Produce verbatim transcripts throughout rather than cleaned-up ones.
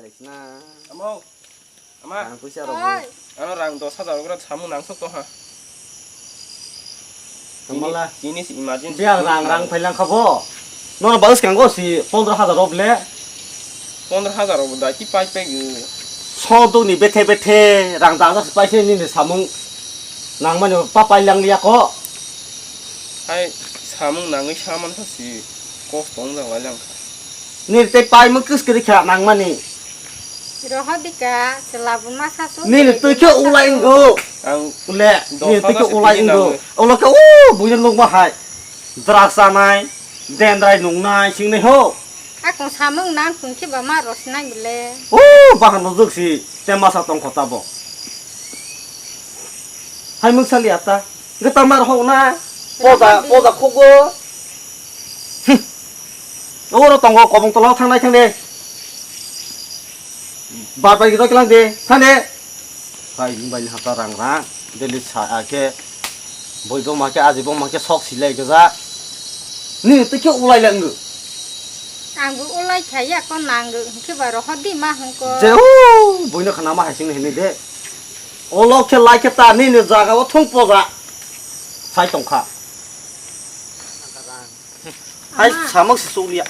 Amo, ama, ang puisa rok. Oi. Ano rang dos hajar rok samung nang sok to ha. Tamala. Tini, tini si emergency. Biang rang rang phailang kha bo. Nono bagwi swkango si pondro hajar rok le. Pondro hajar rok da ki pai pai gw. Sodok ni bethe bethe rang dajak si paise nini samung nangmani pa pailang liya ko. Hai samung nangwi saman sa si kosto wngjak lai lang kha. Nini tei paimung kwskiri kha nangmani. Rohodika, chwla buma sasu. Nini twi khe ulai wngo. Ang le, nini twi khe ulai wngo. Ulo khe o buino nukma hai. Drugs chanai, dendrai nungnai, singnai ho. Akung samung nang tong khe ba ma rosinai bile. O bahan rojak si, te masa tong kho tabo. Hai mung sali ata. Gata mar hok na. Poda, poda khogo. Hm. Oro tongo kobong tola thangnai thangde. Bar bai gidok lang de. Thangde. Hai bai hata rang rang. Deli sa ake. Boi bo ma ke aji bo ma ke sok silai gaja. Ni twi khe ulai lang. Ang bo ulai kha ya ko nang hwnkhe ba rohor di ma hwnkhe. Je o boino khana ma hai sing hini de. Olo khe lai khe ta nini jaga o thung poja. Sai tong kha. Hai samang se sulia.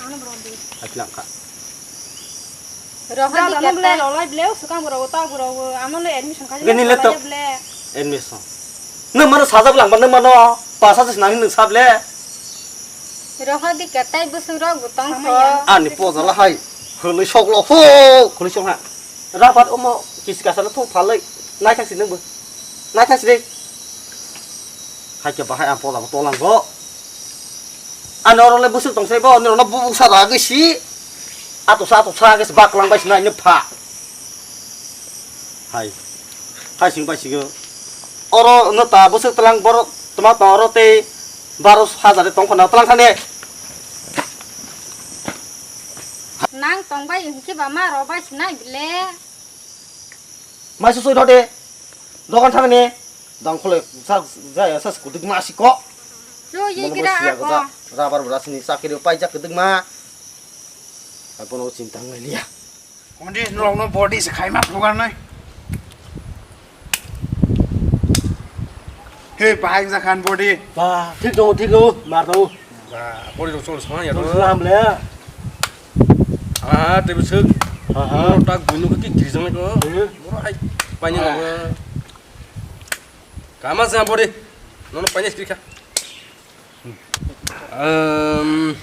Hai lang kha. Rohor di kata. Lolai ble o sukang bro ta bro amo le admission kha. Gini le to. Admission. Nang mano sajak lang ba nang mano. Pasa se nang nang sable. Rohor di kata busung rok butong kho. Ani poja la hai. Khului sok lo ho. Khului sok ha. Rapat omo kisi kasa na thung phalai. Nai thang si nang bo. Nai thang si de. Hai khe bahai ang poda bo tolang bo. Ani oro le bwswk tong sai bo, ani oro no bubuk sa ragwi si. Ato sa, ato sa, age baklang bai sinai ni pha. Hai. Hai sing bai sigo. Oro no ta bwswk tlang bor toma ta oro tei baro hajar tong khona tlang thane. Nang tong bai hwnkhe ba ma ro bai sinai bile. Mai su sui thode. Dogan thangni. Dang khole sa ja ya sa kudik ma si ko. Yo ye kira ako. Rabar bra sini sakiri pai jak kudik ma. Ai bono chinta ngai liya. Kondi norok no body se khai ma phugar nai. He bahai ja khan body. Ba thik dong thik o mar dong. Ba body rok chol song ya. Chol song ham le. Ah, tei bwswk. Aha. Boro tak buino khe kirijak nai ko. Hmm. Boro hai paini nangma. Kama se body. Nono paini skri kha. Ehm.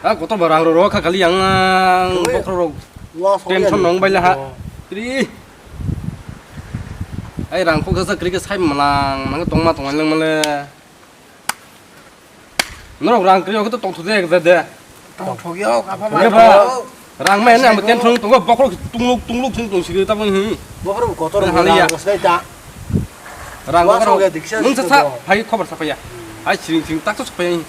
Ah, kotor ba rang ro ro kha kali yang bokhro rok. Tension nong bai la ha. Tri. Ai rang kho kha sa kri khe sai malang nang tongma tongma leng male. Norok rang kwrwi khe tongthok de ekda de. Tongthok yo, kapha ma. Rang ma hwnwi ang tension tongo, bokhorok tungluk tungluk sing tong sigi tabang hi. Bokhorok kotor haliya. Rang bokhorok. Mung sa sa phai khobor sa phaiya. Ai sing sing tak sa phaiya.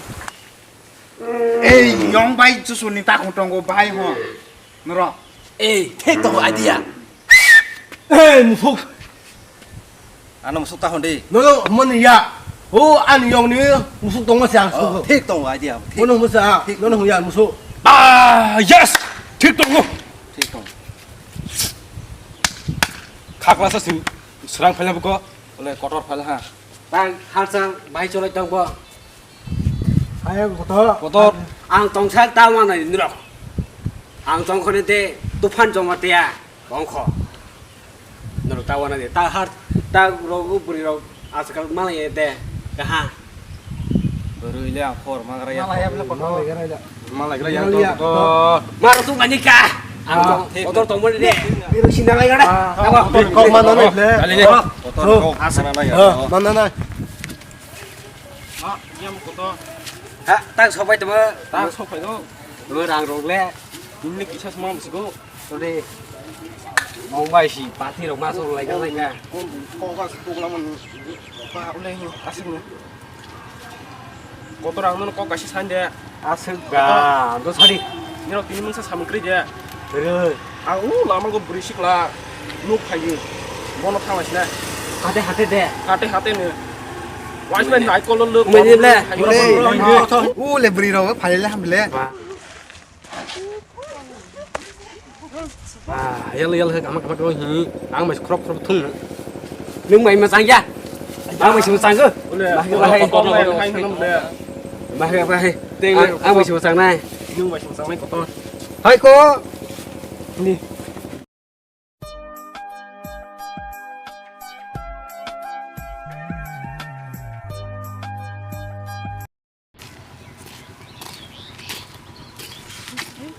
Ei yong bai chusuni ta khong tongo bai ho. Norok. Ei thik tongo idea. Ei musuk. Ano musuk ta hondi. No no mani ya. O ani yong ni musuk tongma se ang sugo. Thik tongo idea. Thik. Bono musa. Thik. No no ya musuk. Ah yes. Thik tongo. Thik tongo. Khakla sa sing serang phaila buko. Ole kotor phaila ha. Tang harsa bai cholai tong bo. Ayo kotor. Kotor. Ang tongsak ta manai nirok. Ang tongkhone te tufan joma te ya. Bongkho. Norok ta wana de, ta har, ta rogo bwrwi rok ajkal malai de, kaha. Bwrwi le akhor magra ya. Malai ya bwle kotor. Malai gra ya. Malai ya. Maro tu ngani ka. Ang to, kotor tongmani de. Biru sinda lai gara. Kotor kok mana nai le. Kali le. Kotor kok mana nai. Mana nai. Ha, yang kotor. Ha, tang sopai tama. Tang sopai do. Rang rok le. Ini kisah semua musiko. Tole mong bai si pathi rok ma sok lai ka lai ka. Kok ka si kok lamon. Ba ulai ni asik ni. Kotor ang nono kok kaisa san de. Asik ga do sari. Nirok tini mungsa samung kri de. Re. Ang u lama go bwrwi sikla nuk phai di. Bono thang lai sina. Hate hate de. Hate hate ni. Wajba nai kolo lok. Mene le. U le bwrwi rok phai le ham le. Ba. Ah, yalla, yalla, kama, kama, kama, hi. Ang bai khorok, khorok thung. Nung bai ma chang ya. Ang bai sung chang go. Ule, Bahai, bahai. Kotor bai khai thang le. Bahai, bahai. Teng Ang, ang bai sung chang nai. Nung bai sung chang nai kotor. Hai ko. Ni.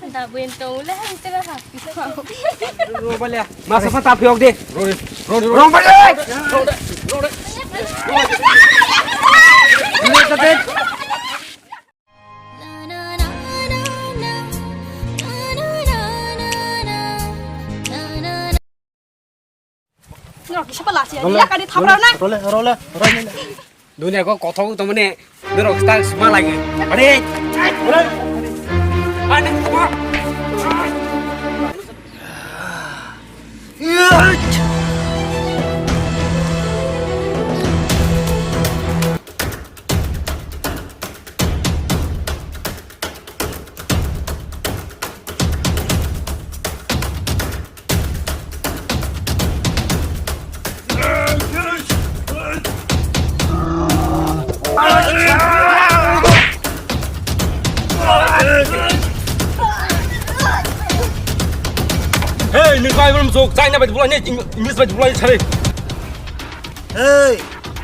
Da buin tong le hai tela ha. Masa pa tap yok de. Rong balik. Norok kisa pala siya, iya kani thaprau na? Role, role, role. Dunia ko kothok to mane norok ta sma lagi. Ade. Ade. Hey, ni kai belum sok, China bai bulai ni, English bai bulai sari. Hey,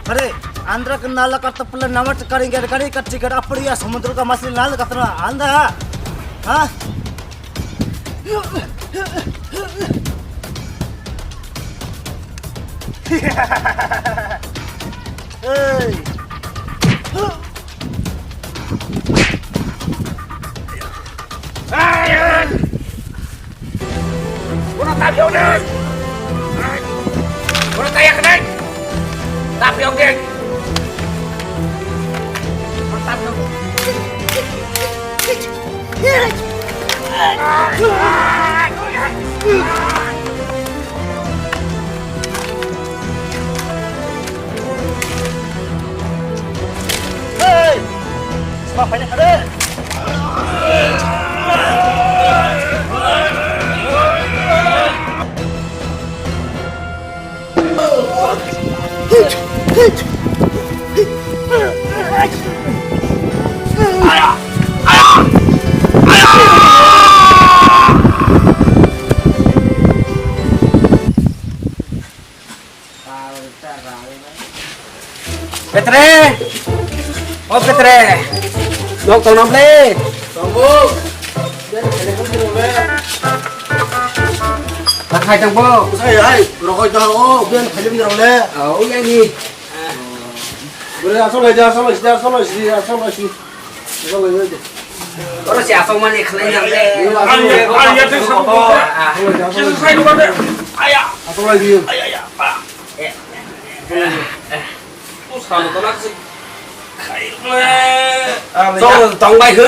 अरे, आंध्र के नाला का टपला नमक करेंगे, करेंगे, टिकट अपड़िया समुद्र का मछली नाल कतरा आंधा, हाँ? Hey. Bono tapyok de. Bono tayak de. Tapyok de. Bono tapyok. Hey! Sma paina kade? Petre! O Petre! Nok tong nok le! Tongo! Takhai tong bo! Sai hai, rokoi tong o, ben khalim ni rok le! O ya ni! Bore asol hai, asol hai, asol hai, asol hai. Oro si asok mani khlai jang de. Aya, aya, aya, aya. Aya, aya. O salo to nak si. Khai le. Tong, tong bai khe.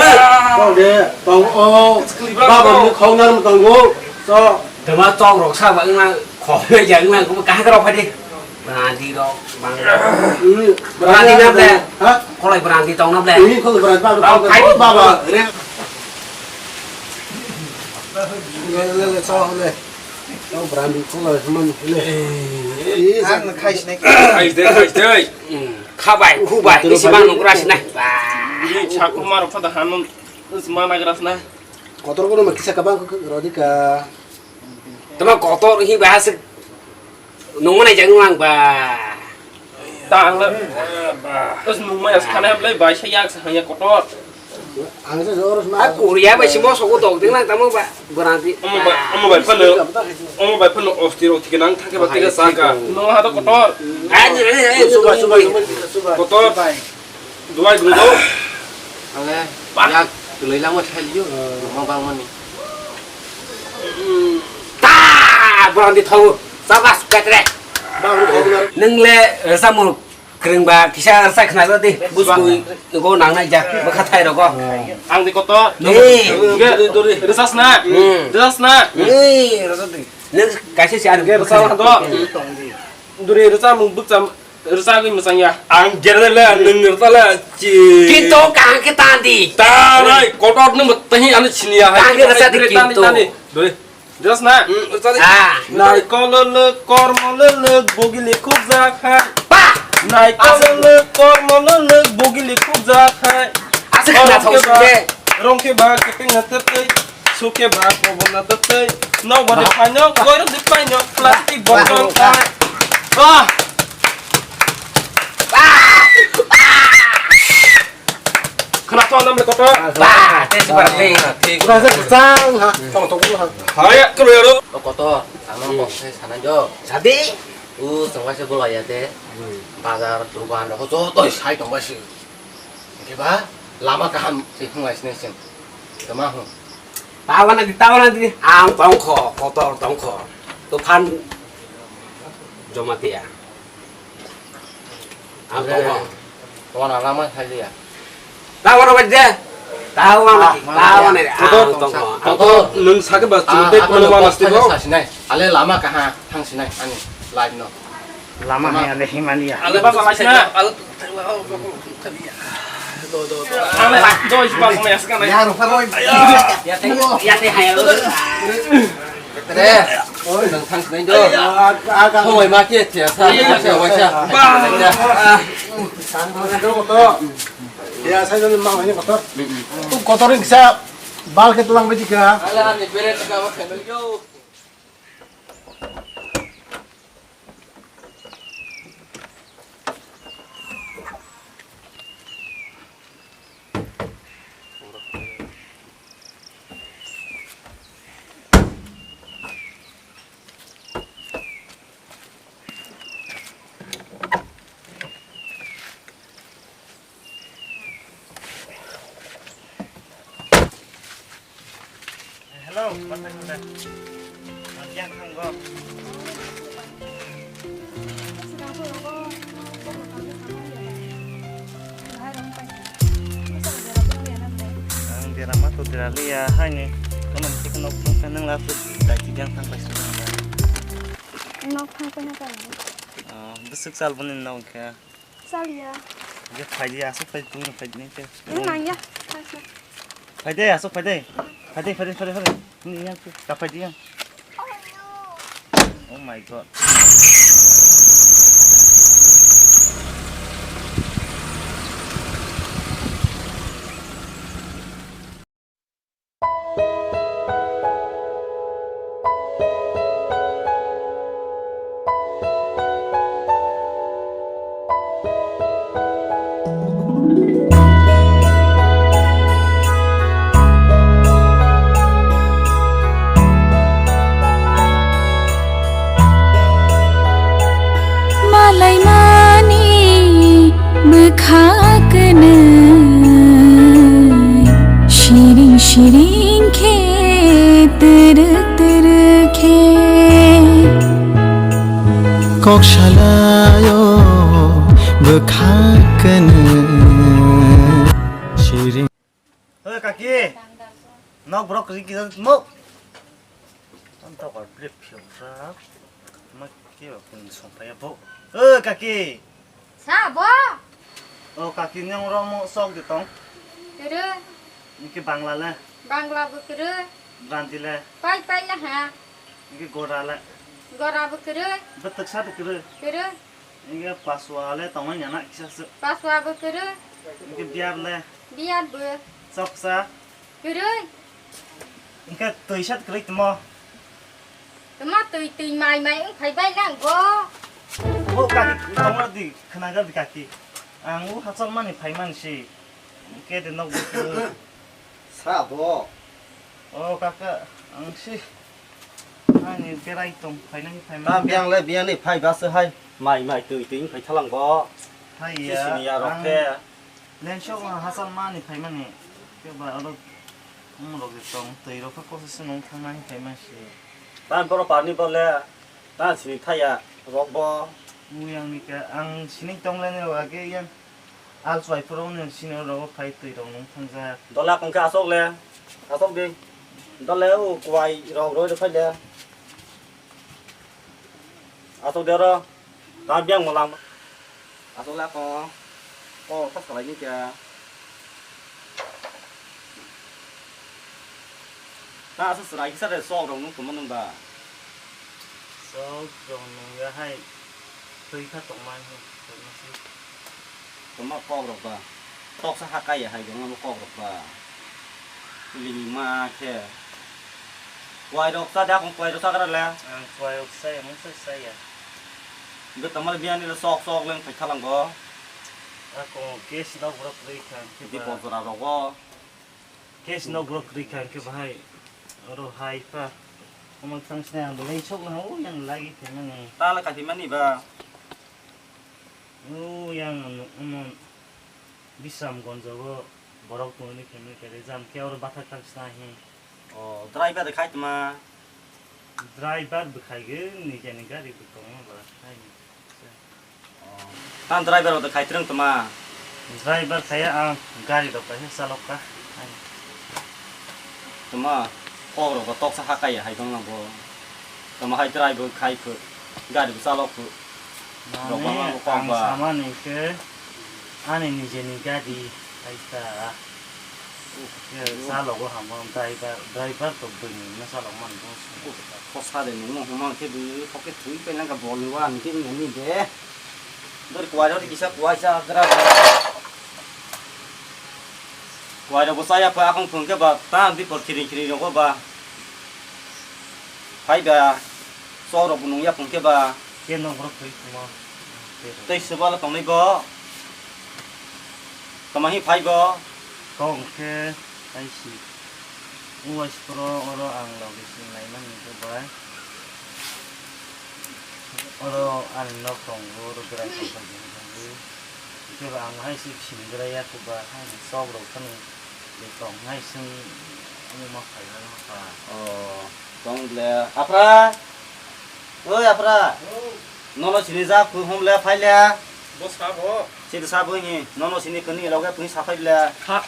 Tong de, tong o. Baba ni khong nar tong go. So. Tama tong rok sa ba nang khong me jang nang ko ka ka rok phai de. Brandi rok, bang. Hmm, Brandi na ble? Ha? Kolai brandi tong na ble? Ini kolai brandi, baba, baba, baba, baba, re. Le, le, le, so, le. Oh, brandi kolai, man, le. Eh, ang khai sinai. Khai de, khai de. Hmm. Khabai, khubai, isi bang nung ras nai. Ini chakuma rok phada hanun, is mana gras nai. Kotor kono ma kisa kabang ko rodika. Tama kotor hi ba hasik. Nungmani jang nang ba. Ta ang la. Terus nungmai as khana blai bai sa yak sa hanya kotor. Ang sa joros ma. A Korea bai simo sogo dog ding nang tamo ba. Berarti. Omo bai, omo bai phano. Omo bai phano osti rok thik nang thake ba tiga saka. No ha to kotor. Ani, ani, ani. Suba, suba, suba, suba. Kotor. Duai gungdo. Ale, yak tulai langma thailiyo. Mang bang mani. Ta, borang di thau. Sabas, Petre. Nung le, resa mul kring ba, kisa resa khna di. Bus kui, go nang nai ja, bkha thai rogo. Ang di kotor. Ni. Resa sna. Hmm. Resa sna. Ni, resa di. Nung kaisa si anu. Resa do. Duri resa mung bukcham. Rwchagwi mwchangya. Ang gerda le, nwng rwchale, chi. Kinto kaham khe tandi. Tanai, kotor nwng tahi ano siniya hai. Kaham khe rwchadi kinto. Tandi, tandi. Dore. Jos na? Hmm, sorry. Ah. Naikol lwlwk, kormo lwlwk, bogili khukjak hai. Ba! Naikol lwlwk, kormo lwlwk, bogili khukjak hai. Asa khna thok sukhe. Rongkhe ba kepeng na tetei, sukhe ba kobor na tetei. Nok ba de painok, goirok de painok, plastic bottle khai. Ba! Khna to nam le kotor. Ba, te si bara te, thik. Ura se sang ha. Tong tong ha. Hai, kru yaro. O kotor, tamo kok se sanai do. Sadi. U, tong bai se bola ya te. Bazar, dukan, ko joto sai tong bai se. Ke ba, lama kaham se hung bai se ne sen. Tama hung. Tawana di, tawana di. Ang tong kho, kotor tong kho. To phan joma tiya. Ang tongkho. Tongna lama sailiya. Tawana bai de. Tawana, tawana. Ang tongkho. Ang to nwng sakhe ba chumtei kono ma nasti bo. Sasinai. Ale lama kaha thangsinai ani live no. Lama hai ale himaliya. Ale ba sama sina. Ang le do is ba sama yaskan. Ya ro pa ro. Ya te, ya te hai. Re, oi, nang thang sinai do. Thongoi ma khe thia sa, thia waisa. Ba. Thang do do to. Ya, sai do mang ni kotor. Tu kotor ni kisa bal khe tulang biji ka. Ala ni bere ka ba family yo. Hello, batai batai. Yang thanggo. Ang derama to deraliya haini. Kono mesti kono kono kanang lapu dai yang thang pai. Nok thang pai na ta. Besuk sal boni nok khe. Chaliya. Ye phaidi, aswk phaidi, tungni phaidi nang khe. Nang ya. Phaidi, aswk phaidi. Phaidi, phaidi, phaidi, phaidi. Ni yang khe, ka phaidi yang. Oh my God. Malaimani bwkha kwnwi siring siring khe twrwk twrwk khe kok salaio bwkha kwnwi siring. Oi kaki, nok borok kwrwi kisa mo. Ang tokar bwrwi phiyok jak. Ma kiba kung song phaiya bo. Oi kaki. Sa bo. O kaki, nang oro mo sok de tong. Kwrwi. Niki Bangla le. Bangla bo kwrwi. Bandi le. Pai pai le ha. Niki Gora le. Gora bo kwrwi. Bwtwk sa de kwrwi. Kwrwi. Niki Paswa le tongmani na kisa se. Paswa bo kwrwi. Niki Biar le. Biar bo. Choksa. Kwrwi. Hingke twi sat kwrwi tamo. Tamo twi twi mai mai wng phai bai nang bo. Bo kaki tongma di khnagar di kaki. Ang o hachal mani phai man si. Hingke de nok bo kwrwi. Sa bo. O kaka ang si. Ani berai tong phai nang phai man. Tam biang le biang ni phai ba se hai. Mai mai twi twi wng phai thalang bo. Hai ya. Sini ya rok ang khe. Lensok no hachal mani phaimani. Khe ba oro umrok je tong, twi rok khe kosa se nung thangna hinwi phaima se. Tamo borok parni bole, tamo sini thaya rok bo. Mui ang ni khe, ang sini tong le nini rok age yang. Al chwai phuru ni sini rok phai twi rok nung thangjak. Dola kong khe asok le, asok di. Dole o kwai rok roi rok phai le. Asok de oro. Ta biang mo lang. Asok le ako. Ko ta salai ni kya. Ta aswk chwrai kisa de sok rok nung tongma nung ba. Sok rok nung ya hai twi kha tongma hi tongma si. Tongma kok rok ba. Toksa ha kai ya hai tongma kok rok ba. Lini ma khe. Kwai rok cha de akong kwai rok cha gra le. Ang kwai rok cha ya mung cha cha ya. Ge tongma le biyani le sok sok leng thai khalang bo. Akong case no borok twi kha. Di pojora rok bo. Case no borok kwrwi kha hwnkhe bahai oro hai pha. Omo thang sini ang belai sok no o yang lagi khe mani. Ta le kati mani ba. O yang ano omo Bisramganj o borok tongwi khe mani khe jam khe oro bathak thang sina hi. O driver khai tma. Driver bwkhai gwi nijeni gari bo tongo ba hai. Tang driver rok khai twrwng tma. Driver khai ang gari rok kaisa chalok ka. Tma kok rok bo toksa ha kai hai tong nang bo. Tma hai driver khai phu gari bo chalok phu. Rok bang ang kok ba. Samani khe ani nijeni gari hai ta. Salogo hamo driver, driver to bini na salok man bo. Kosa de nung huma khe bini pocket thui pe nang ka bol ni wa ni khe ni de. Dor kwai rok kisa kwai sa gra. Kwai rok bo saya pa akong thung khe ba ta di por khiring khiring rok ba. Hai ba. Sok rok bo nung ya phung khe ba. Khe nong rok thwi khuma. Tei swbala tongnai bo. Tama hi phai bo. Kok khe hai si. Uwais pro oro ang logi si nai man ni khe bai. Oro ani nok tongo oro berai tong kha. Khe ba ang hai si sini berai ya khe ba hai sok rok thani. Tong hai sing omo ma phai ma pha. Oh, tong le. Afra. Oi, Afra. Oh. Nono sini ja khu hom le phai le. Bo sabo. Sini sabo ni. Nono sini kani loge tuni sa phai le. Ha.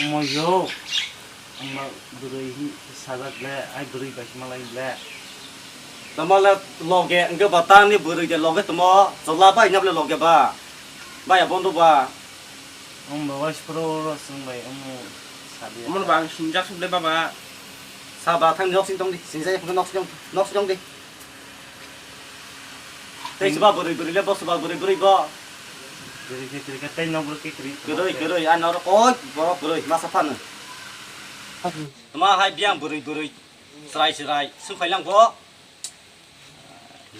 Mo yo. Ama bwrwi hi sajak le, ai bwrwi bai sima lai le. Tamo le loge, hwnkhe ba tangni bwrwi de loge tamo, chwla bai nabo le loge ba. Bai abondo ba. Ang ba wai sipro ro sung bai, ang sadi. Amon ba ang sinjak suk le baba. Sa ba thang nok sing tong di, sinjak nok sing, nok sing tong di. Tei soba bwrwi bwrwi le bo soba bwrwi bwrwi bo. Kwrwi khe kwrwi khe tei nok bwrwi khe kwrwi. Kwrwi kwrwi a norok koi borok kwrwi masa phano. Tama hai biyang bwrwi bwrwi chwrai chwrai swng phai lang bo.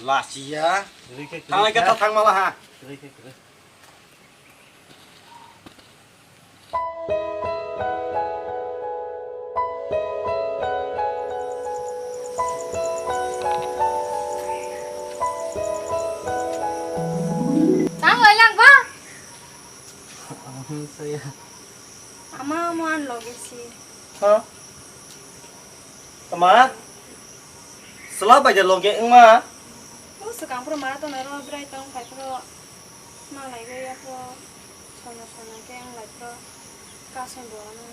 Lasiya. Kwrwi khe kwrwi. Thanglai khe khe. Tha thang mala ha. Kwrwi khe kwrwi. Tang lai lang ba? Ang saya. Ama mo an loge si. Ha? Tama? Sela bai de loge wngma? O swkang phuru mara tongnai ro bwrai tong phai phuru. Malai bai ya phuru. Sono sono khe wng lai phuru. Kasung bo ano.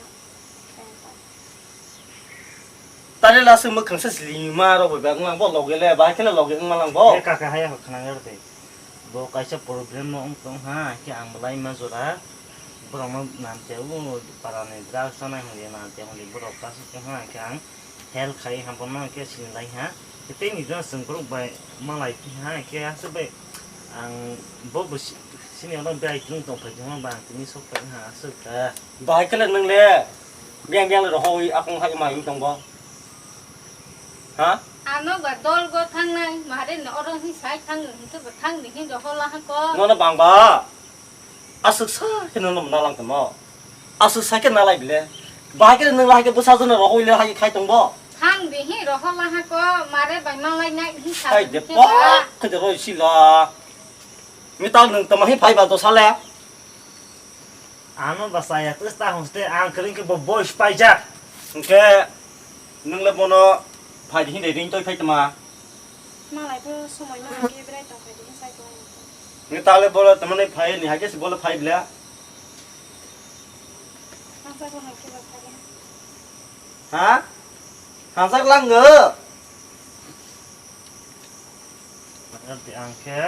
Tare la swng mwkhang se slima rok bai bag lang bo loge le bai kheno loge wngma lang bo. E kaka haya khnang yar de. Bo kaisa problem no wng tong ha, khe ang belai ma jora borok no nante o para ni drugs chanai hwnwi nante hwnwi borok kasu tong ha, khe ang help khai ha bono khe sinilai ha. Tei ni jora chwng borok bai malai phi ha, khe aswk bai ang bo bo si-, sini ono bai tlung tong phai tong ba ang tini sok phai ha aswk kha. Bahai khe le nwng le biyang biyang le rohoi akung hai ma wng tong bo. Ha? Ano ba dol go thangnai, mare no oro hi sai thang, hingke ba thang ni hin roho laha ko. Nono bang ba. Aswk sa khe nono nalang tamo. Aswk sa khe nalai bile. Bahai khe nwng lahai khe bwsa jona rohoi le hai khai tong bo. Thang ni hin roho laha ko, mare bai malai nai hin sa. Hai de hingke pa, ba. Khe de roi sila. Mital nwng tamo hi phai ba do sale. Ano ba chaya twi ta hwnste ang kwrwi khe bo boys paijak. Hwnkhe nwng le bono phai di hwnwi ring twi phai tma. Malai bo somoi ma hwnkhe bwrai tong phai di hwn sai tong. Hwnkhe ta le bo le tamo ni phai ni hai khe se bo le phai bla. Ang sa ko hai khe ba phai. Ha? Hamsak lang nw. Ang khe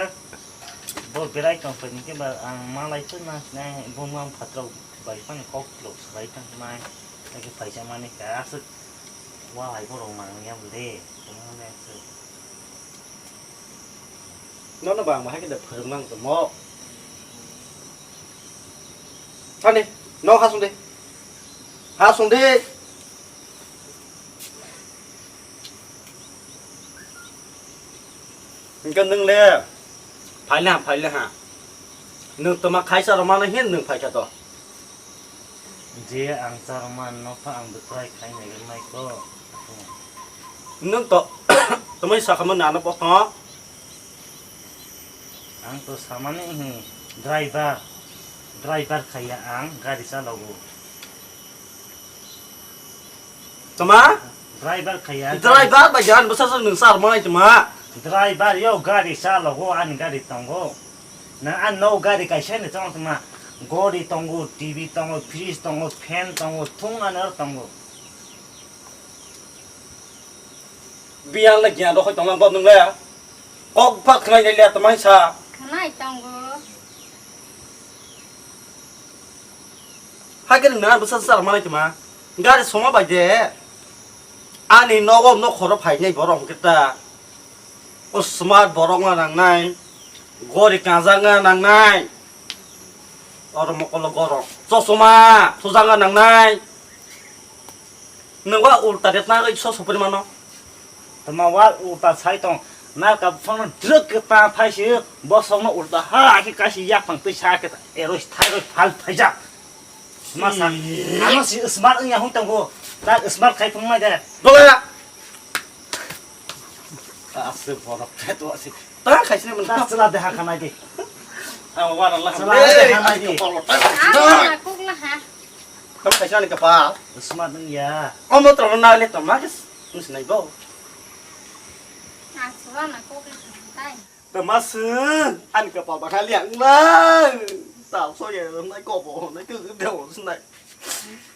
Bo berai tong phai ni khe ba ang malai twi ma sinai, bo ma phatrok bai phano kok lok salai tang nai. Khe phaisa mani khe aswk wa hai borok mang ya bo de. Tongma le aswk. Nono ba ang bahai khe da phwrwng nang tongmo. Thani, nok hasung de. Hasung de. Hingke nwng le phaile ha, phaile ha. Nwng toma khaisa rwmano hin nwng phaikha to. Je ang charwma nokha ang bwtrai khai naiwi maiko. Nwng to toma sakha mani ano bokno. Ang to samani hi driver, driver khaiya ang gari chalogo. Tama? Driver khaiya. Driver ba jan bwsa sa nwng sar manai tama. Driver yo gari chalogo, ani gari tongo. Na an no gari kaisa ni tong tama. Gori tongo, T V tongo, fridge tongo, fan tongo, thung anor tongo. Biyang le giyan rokoi tonglang bo nwng le. Kok bak khnai le tama sa. Khnai tongo. Hakhe nwng na bwsa sar manai tama. Gari soma bai de. Ani nogo nok khoro phainai borok hwnkhe ta. O smart borok ma nangnai. Gori kanjak ma nangnai. Oro mokolo goro. Chosoma thujak ma nangnai. Nwng ba ulta de tang so sopri mano. Tama wa ulta sai tong. Na ka phone druk ke ta phai si bosong no ulta ha ke kasi yak pang twi sa ke ta. Ero thai roi phal phai jak. Ma sa. Hmm. Ano si smart ya hung tang go. Ta smart khai phung mai de. Bola. Ase borok khe to ase. Ta khai sini mun. Ta sela de ha khanai de. Ang wa la. Sela de ha nai de. Kopal ta. Ah, kuk la ha. Tamo kaisa ani kapal. Sma nung ya. Omo tro na le tama kis. Nus nai bo. Aswa na kok na tai. Tama su ani kapal ba khali ang na. Ta so ye nai ko bo nai ku de bo nai.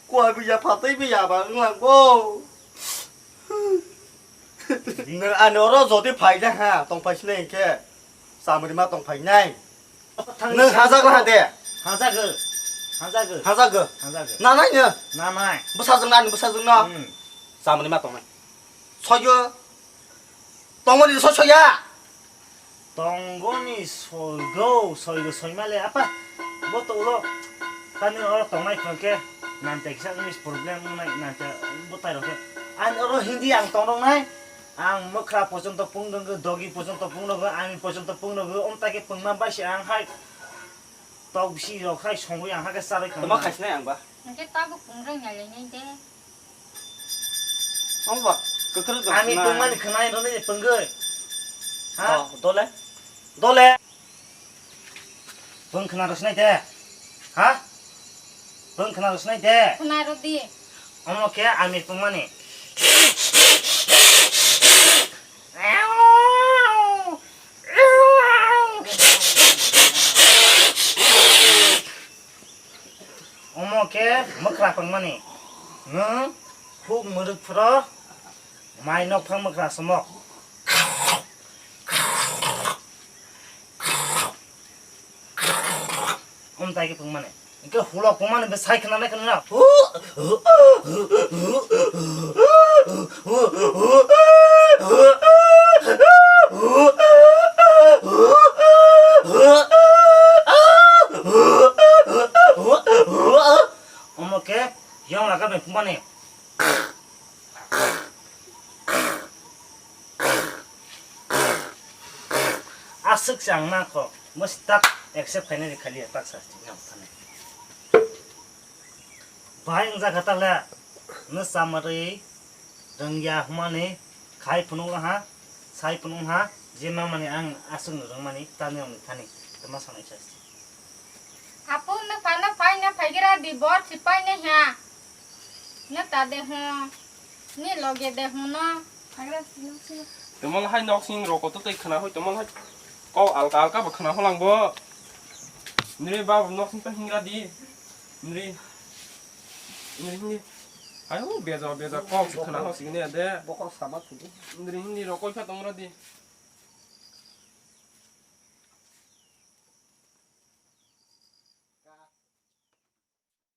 Ko abi ya phatai bi ya ba nang bo. Nang ani oro jodi phai da ha tong phai sinai ke. Samri ma tong phai nai. Nwng hajak na de? Hajak. Hajak. Hajak. Hajak. Nanai no? Nanai. Bwsajwk nani bwsajwk no? Hmm. Chamani ma tongnai. Soyo. Tongmani so soya. Tongoni soigo, soigo soimale apa? Bo to ulo. Tani oro tongnai khon ke. Nante kisa English problem nai nante bo tai rok ke. Ani oro Hindi ang tongnai. Ang mwkhra pochonto pung rwgwi, dogi pochonto pung rwgwi, ami pochonto pung rwgwi, omtai khe pungma bai se ang hai tok bisi rok hai songwi ang hakhe charwi khana. Tama khaisnai ang ba? Hwnkhe tabuk pung rwngya le nai de. Ang ba, kwkhwrwk dong khna. Ami pungmani khwnai rwni pungwi. Ha? Oh, dole? Dole. Bwng khna rw sinai de? Ha? Bwng khna rw sinai de? Khna rw di. Omo khe amir pungmani. Omo khe mwkhra pungmani. Nwng huk mwrwk phro mai nokphang mwkhra somok. Omtai khe pungmani. Hingke hulok pungmani be sai khna nai khna na. Omo khe yong laga bai pungmani. Aswk se ang nangkho, mwstak accept khainani khaliya tak sa sini ang thani. Bahai wngjakha takle, nw chamari rwngya hwnmani khai phunukla ha, sai phunuk ha, je mamani ang aswk nw rwngmani tamni rokni thani, tama sanai sa sini. Apo, nw phano phaina phaigra di, bor si paina ha. Neta de hwn, ni loge de hwn no. Tamo hai nok sing roko to tei khna hoi tamo hai kok alka alka bo khna holang bo. Nri ba nok sing ta hingra di. Nri, nri hindi. Hai o beja beja kok si khna ho sing ne de. Bokol sama thudi. Nri hindi roko kha tongra di.